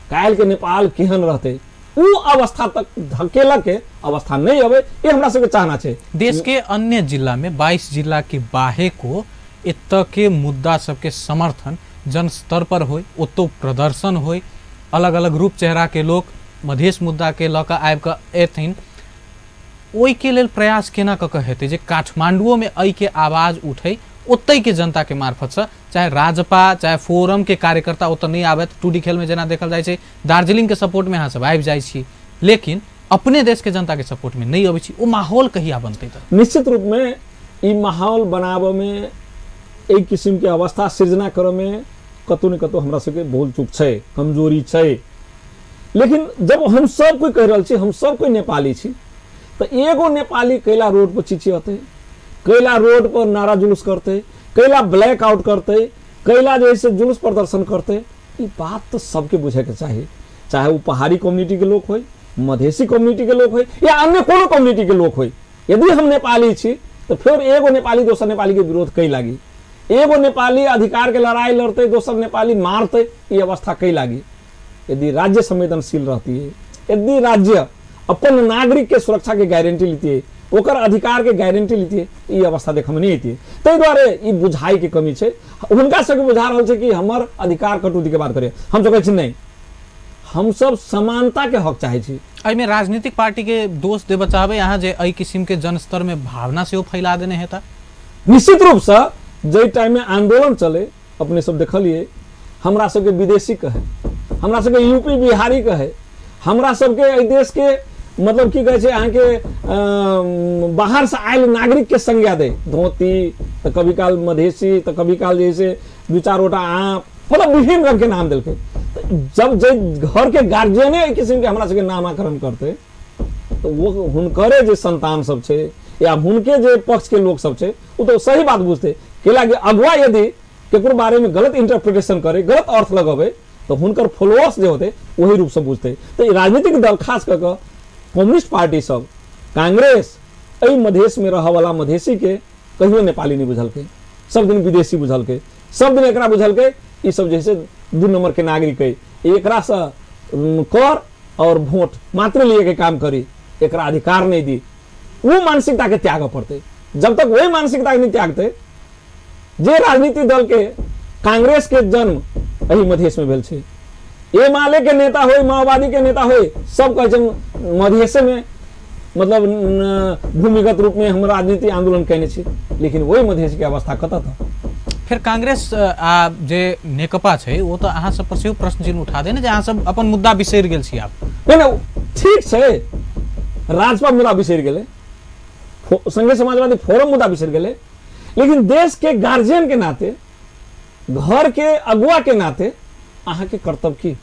काल्हि के नेपाल केहन रहतै, उ अवस्था तक धकेलक के अवस्था नहीं अबै, ये हमरा सबके चाहना छै। देश के अन्य जिला में 22 जिला के बाहे को एतऽ के मुद्दा सबके समर्थन जन स्तर पर होय, ओतौ प्रदर्शन होय, अलग अलग रूप चेहरा के लोक मधेश मुद्दा के लऽ कऽ आबि कऽ एथिन, ओहिके लेल प्रयास केना कऽ कऽ हेतै जे काठमांडुओ में एहिके आवाज उठै ओतै के जनता के मार्फतसँ, चाहे राजपा चाहे फोरम के कार्यकर्ता ओतऽ नहि आबैत। टूडी खेल में जेना देखल जाइ छै दार्जिलिंग के सपोर्ट में अहाँ सब आबि जाइ छी, लेकिन अपने देश के जनता के सपोर्ट में नहीं अबै छी, ओ माहौल कहिया बनतै? तऽ निश्चित रूप में ई माहौल बनाबऽ में, एहि किसिम के अवस्था सृजना करऽ में कतौ ने कतौ हमरा सबके भूल चूक छै, कमजोरी छै। लेकिन जब हम सब कोई कहि रहल छी हम सब कोई नेपाली छी, तऽ एगो नेपाली कैला रोड पर चिचियतै, कैला रोड पर नारा जुलूस करतै, कैला ब्लैक आउट करतै, कैला जे से जुलूस प्रदर्शन करतै, ई बात तो सबके बुझैके चाही, चाहे वो पहाड़ी कम्युनिटी के लोग होय, मधेसी कम्युनिटी के लोग होय या अन्य कोनो कम्युनिटी के लोग होय। यदि हम नेपाली छी तो फिर एगो नेपाली दोसर नेपाली के विरोध कै लागी, एगो नेपाली अधिकार के लड़ाई लड़ते दोसर नेपाली मारते, ये अवस्था कै लागी? यदि राज्य संवेदनशील रहती है, यदि राज्य अपन नागरिक के सुरक्षा के गारंटी लेती है, ओकर अधिकार के गारंटी लेती है, ये अवस्था देखऽ में नहीं अयती। ताहि दुआरे ई बुझाई के कमी छै। हुनका सबके बुझा रहल छै कि हमर अधिकार कटौती के बात करे, हम सब कहै छी नहीं, हम सब समानता के हक चाहै छी। एहिमे राजनीतिक पार्टी के दोष देबऽ चाहबै अहाँ जे एहि किसिम के जनस्तर में भावना सेहो फैला देने हेता? निश्चित रूपसँ जाहि टाइम में आंदोलन चले अपने सब देखलिए, हमरा सबके विदेशी कहे, हमरा सबके यूपी बिहारी कहे, हमरा सबके एहि देश के मतलब की कहै छै अहाँके बाहर से आयल नागरिक के संज्ञा दे, धोती तऽ कभी काल मधेसी तऽ कभी काल जे से दू चार गोटा आँप, मतलब विभिन्न रंग के नाम देलकै। जब जे घर के गार्जियने एहि किसिम के हमरा सबके नामाकरण करतै तऽ वो हुनकरे जे संतान सब छै या हुनके जे पक्ष के लोग सब छै ओ तो सही बात बुझतै। कैला कि अगुआ यदि केकरो बारे में गलत इंटरप्रिटेशन करे, गलत अर्थ लगबै तो हुनकर फॉलोअर्स जे होते वही रूप से बुझतै। तो राजनीतिक दल खास कऽ कऽ कम्युनिस्ट पार्टी सब, कांग्रेस, एहि मधेश में रहऽ वाला मधेसी के कहियो नेपाली नहीं बुझलकै, सब दिन विदेशी बुझलकै, सब दिन एकरा बुझलकै ई सब जैसे 2 नंबर के नागरिक है, एकरा से कर और वोट मात्र लिए के काम करी, एकरा अधिकार नहीं दी। वो मानसिकता के त्याग पड़ते। जब तक वही मानसिकता के नहीं त्यागते, जे राजनीतिक दल के कांग्रेस के जन्म एहि मधेश में भेल छै, एमाले के नेता होय, माओवादी के नेता होय, सब कहै छै मधेशे में मतलब भूमिगत रूप में हम राजनीति आंदोलन केने छी, लेकिन वही मधेश के अवस्था कतऽ था? फिर कांग्रेस आ जे नेकपा छै वो तो अहाँ सब पर सेहो प्रश्न चिन्ह उठा दे ने जे अहाँ सब अपन मुद्दा बिसरि गेल छी आप। नहीं नहीं ठीक छै, राजपा मुद्दा बिसरि गेलै, संघीय समाजवादी फोरम मुद्दा बिसरि गेलै, लेकिन देश के गार्जियन के नाते, घर के अगुआ के नाते अहाँ के कर्तव्य की?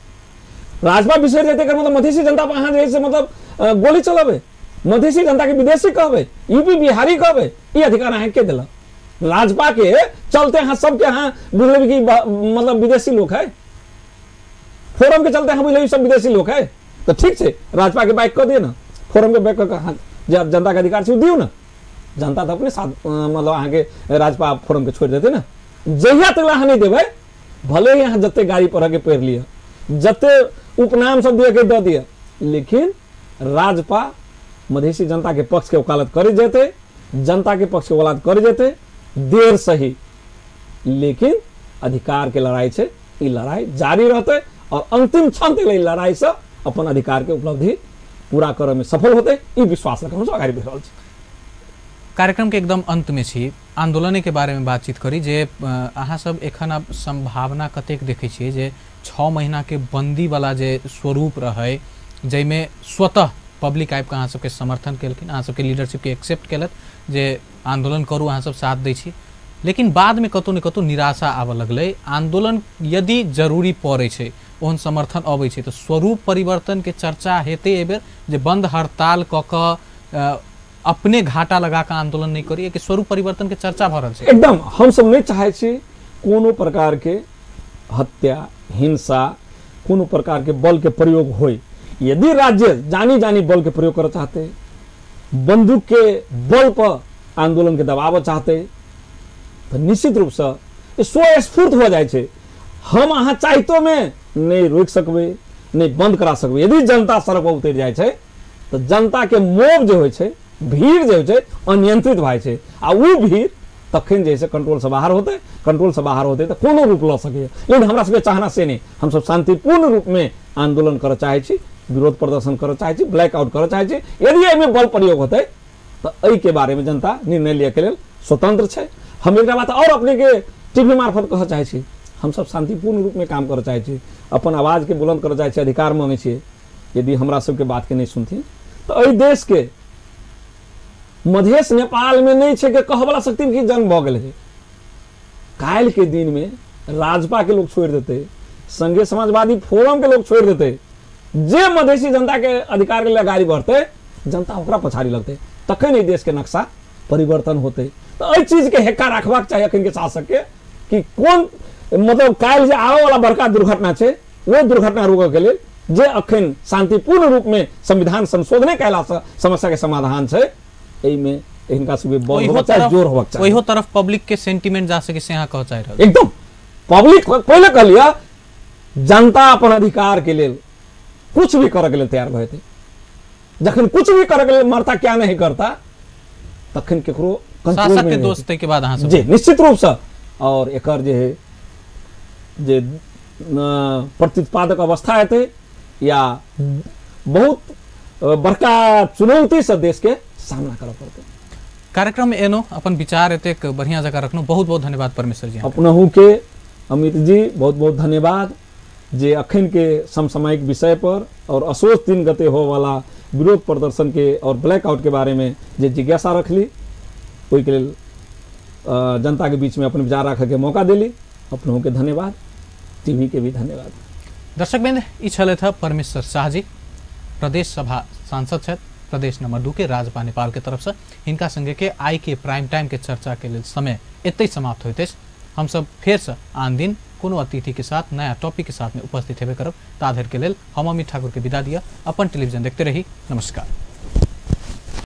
राजपा बिसरि जेतै एकर मतलब मधेसी जनता पर अहाँ जे से मतलब गोली चलाबै, मधेसी जनता के विदेशी कहबै, यूपी बिहारी कहबै, ई अधिकार अहाँ के देलक? राजपा के चलते अहाँ सबके अहाँ बुझलेबै कि मतलब विदेशी लोग है, फोरम के चलते अहाँ बुझलेबै सब विदेशी लोग है, तो ठीक छै राजपा के बैक कऽ दियौ ने, फोरम के बैक कऽ अहाँ जनता के अधिकार छै दियौ ने, जनता तऽ अपने साथ मतलब अहाँके राजपा फोरम के छोड़ि देतै ने। जहिया तक अहाँ नहीं देबै, भले ही अहाँ जते गाड़ी पढ़ के पढ़ि लिअ, जते उपनाम सब दिअ के दऽ दिअ, लेकिन राजपा मधेसी जनता के पक्ष के वकालत करि जेतै, जनता के पक्ष के वकालत करि जेतै, देर सही लेकिन अधिकार के लड़ाई छै, ई लड़ाई जारी रहतै और अंतिम क्षण तक ई लड़ाई से अपन अधिकार के उपलब्धि पूरा करऽ में सफल होतै, ई विश्वास रखऽ हमसब अगाडि बढ़ि रहल छी। कार्यक्रम के एकदम अंत में छी, आंदोलन के बारे में बातचीत करी जे अहाँ सब एखन अब संभावना कतेक देखै छियै जे 6 महीना के बंदी वाला जे स्वरूप रहै, जाहिमे स्वतः पब्लिक आबि कऽ अहाँ सबके समर्थन केलखिन, अहाँ सबके लीडरशिप के एक्सेप्ट केलक जे आंदोलन करू, अहाँ सब साथ दै छी, लेकिन बादमे कतौ ने कतौ निराशा आबऽ लगलै। आंदोलन यदि जरूरी पड़ै छै, ओहन समर्थन अबै छै, तऽ स्वरूप परिवर्तन के चर्चा हेतै एहिबेर जे बंद हड़ताल कऽ कऽ अपने घाटा लगा के आंदोलन नहीं करी, कि स्वरूप परिवर्तन के चर्चा भ रहल छै। एकदम हम सब नहीं चाहे छी कोनो प्रकार के हत्या, हिंसा, कोनो प्रकार के बल के प्रयोग होय। यदि राज्य जानी जानी बल के प्रयोग करऽ चाहते, बंदूक के बल पर आंदोलन के दबाव चाहते, तो निश्चित रूप से स्वस्फूर्त हो जाए छै। हम अहाँ चाहितो में नहीं रोकि सकबै, नहीं बंद करा सकबै। यदि जनता सड़क पर उतरि जाइ छै तो जनता के मोब जे होइ छै, भीड़ जे होइ छै, अनियंत्रित भए छै, आ उ भीड़ तखन जे कंट्रोल से बाहर होते, कंट्रोल से बाहर होते तो कोनो रूप लऽ सकैए। लेकिन हमरा सबके चाहना से नहीं, हम सब शांतिपूर्ण रूप में आंदोलन करऽ चाहै छी, विरोध प्रदर्शन करऽ चाहै छी, ब्लैकआउट करऽ चाहै छी। यदि एहिमे बल प्रयोग होतै तो एहि के बारे में जनता निर्णय लिअ के लेल स्वतंत्र छै। हम एक बात और अपने के टीवी मार्फत कहऽ चाहै छी, हम सब शांतिपूर्ण रूप में काम करऽ चाहै छी, अपन आवाज के बुलंद करऽ चाहै छी, अधिकार मांगै छी। यदि हमरा सबके बात के नहीं सुनथिन तो एहि देश के मधेश नेपाल में नहीं छै के कहवला शक्ति की जन्म भऽ गेल है। काल्हि के दिन में राजपा के लोग छोड़ देते, संघीय समाजवादी फोरम के लोग छोड़ देते, जे मधेसी जनता के अधिकार के लिए गाड़ी बढ़ते जनता ओकरा पछाड़ी लगते, तखन एहि देश के नक्शा परिवर्तन होते। तो एहि चीज के हेक्का रखबाक चाही अखन के शासक के कि कोन मतलब काल्हि जे आबय वाला बड़का दुर्घटना छै वो दुर्घटना रोकऽ के लेल जे अखन शांतिपूर्ण रूप में संविधान संशोधने कयला से समस्या के समाधान छै, एहिमे हिनका सबके बल होबाक चाही, जोर होबाक चाही। ओहो तरफ पब्लिक के सेंटिमेंट जा सके से अहाँ कहऽ चाहि रहल? एकदम पब्लिक पहिले कहलियै जनता अपन अधिकार के लेल कुछ भी करऽ के लेल तैयार भऽ जेतै। जखन कुछ भी करऽ के लेल मरता क्या नहीं करता, तखन केकरो कंट्रोल शासक के दोष के बाद अहाँ सब जी निश्चित रूप से। और एकर जे है जे प्रत्युत्पादक अवस्था हेतै या बहुत बड़का चुनौती से देश के सामना करऽ पड़तै। कार्यक्रम में एनो अपन विचार एतेक बढ़िया जगह रखनो, बहुत बहुत धन्यवाद परमेश्वर जी। अपनहु के अमित जी बहुत बहुत धन्यवाद जे अखन के समसामयिक विषय पर और असोज 3 गते हो वाला विरोध प्रदर्शन के और ब्लैकआउट के बारे में जे जिज्ञासा रखली, ओहि के लेल जनता के बीच में अपन विचार रखे के मौका दिली। अपनहु के धन्यवाद, टीवी के भी धन्यवाद। दर्शक बिंद ई छलथि परमेश्वर शाह जी, प्रदेश सभा सांसद छथि, प्रदेश नंबर 2 के राजपा नेपाल के तरफ से। हिनका संगे के आई के प्राइम टाइम के चर्चा के लेल समय एतहि समाप्त होइत अछि। हम सब फेर से आन दिन कोनो अतिथि के साथ नया टॉपिक के साथ में उपस्थित हेबे करब। ता धरि के लेल हम अमित ठाकुर के विदा दिया। अपन टेलीविजन देखते रही। नमस्कार।